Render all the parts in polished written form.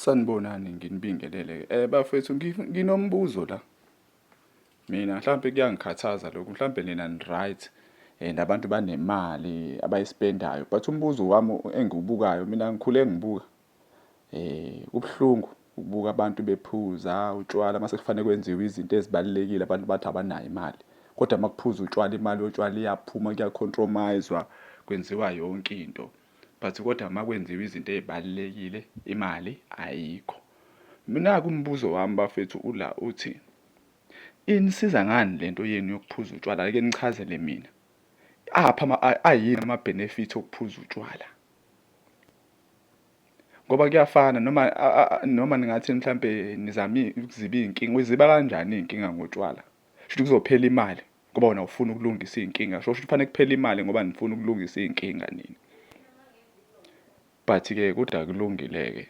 Sanibonani, nginibingelele. Bafethu, nginombuzo la. Mina mhlampe kuyangikhathaza lokhu, mhlampe nina ni-right and abantu banemali abayispendayo, but umbuzo wami engiwubukayo, mina ngikhule ngibuka, kubuhlungu ukubuka abantu bephuza utshwala mase kufanele kwenziwe izinto ezibalulekile, abantu bathi abanayo imali. Kodwa uma kuphuza utshwala, imali yotshwala iyaphuma, kuya-compromise-wa, kwenziwa yonke into. But kodwa uma kwenziwa izinto ey'balulekile, imali ayikho. Mina-ke umbuzo wami, bafethu, ula uthi, inisiza ngani lento yenu yokuphuza utshwala? Ake nichazele mina. Aphi ayini ama-benefit okuphuza utshwala? Ngoba kuyafana noma ningathi mhlampe nizame ukuziba iy'nkinga, uziba kanjani iy'nkinga ngotshwala? Shuthi kuzophela imali ngoba wena ufuna ukulungisa iy'nkinga. Sho shuthi kufanele kuphele imali ngoba nifuna ukulungisa iy'nkinga nina. But-ke kodwa kulungile-ke,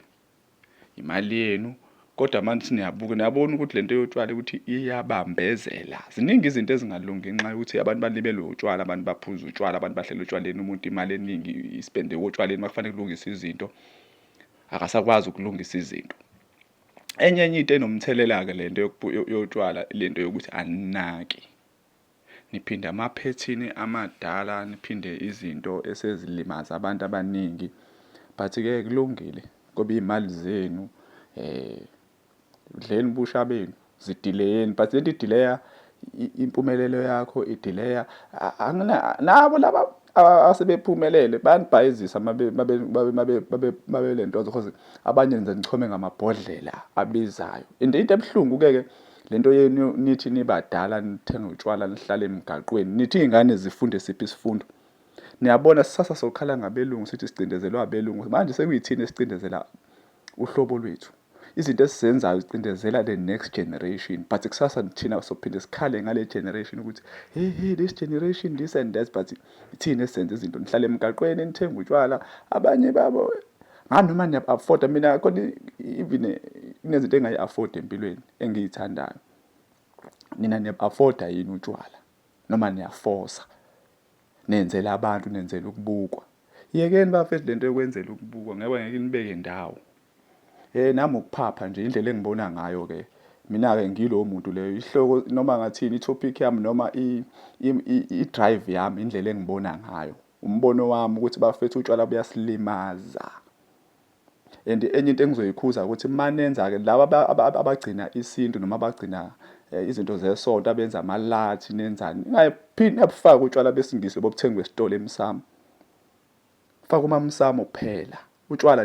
imali yenu. Kodwa manje niyabuka, niyabona ukuthi lento yotshwala ukuthi iyabambezela. Ziningi izinto ezingalungi ngenxa yokuthi abantu balibelwe utshwala, abantu baphuza utshwala, abantu bahlele otshwaleni, umuntu imali eningi ispende otshwaleni. Uma kufanele kulungiswe izinto, akasakwazi ukulungisa izinto. Enye into enomthelela-ke lento yotshwala, lento yokuthi aninaki. Niphinde amaphethini amadala, niphinde izinto esezilimaza abantu abaningi. But-ke kulungile ngoba iy'mali zenu, dleni ubusha benu, zidileyeni. But lento idileya impumelelo yakho, idileya nabo laba asebephumelele bayanibhayizisa mabe lentozo, cause abanye nize nichome ngamabhodlela abizayo. And into ebuhlungu-ke ke lento yenu, nithi nibadala nithenga utshwala, nihlale emgaqweni, nithi iy'ngane zifunde siphi isifundo? Niyabona, sisasa sokhala ngabelungu, sithi sicindezelwa abelungu. Manje sekuyithina esicindezela uhlobo lwethu. Izinto esizenzayo zicindezela the next generation, but kusasa thina sophinde sikhale ngale generation ukuthi hey, hey, this generation, this and that, but ithina esizenza izinto. Nihlale emgaqweni, nithenga utshwala, abanye babo ngani noma niya-afforda. Mina khona even kunezinto engayi-afford empilweni engiyithandayo. Nina niya-afforda yini utshwala noma niyafosa, nenzela abantu, nenzela ukubukwa? Yekeni, bafethu, lento yokwenzela ukubukwa, ngeke ngeke nibeke ndawo. Nami ukuphapha nje indlela engibona ngayo ke mina-ke, ngilowo muntu leyo isihloko noma ngathini, i-topic yami noma i-drive yami, indlela engibona ngayo, umbono wami ukuthi, bafethu, utshwala buyasilimaza. And enye into engizoyikhuza ukuthi manenza-ke laba abagcina isintu noma abagcina izinto zesonto, abenza amalathi, nenzani, ningaphinde niyabufaka utshwala besingisi bobuthengwa esitolo emsamo. Faka umamsamo kuphela utshwala.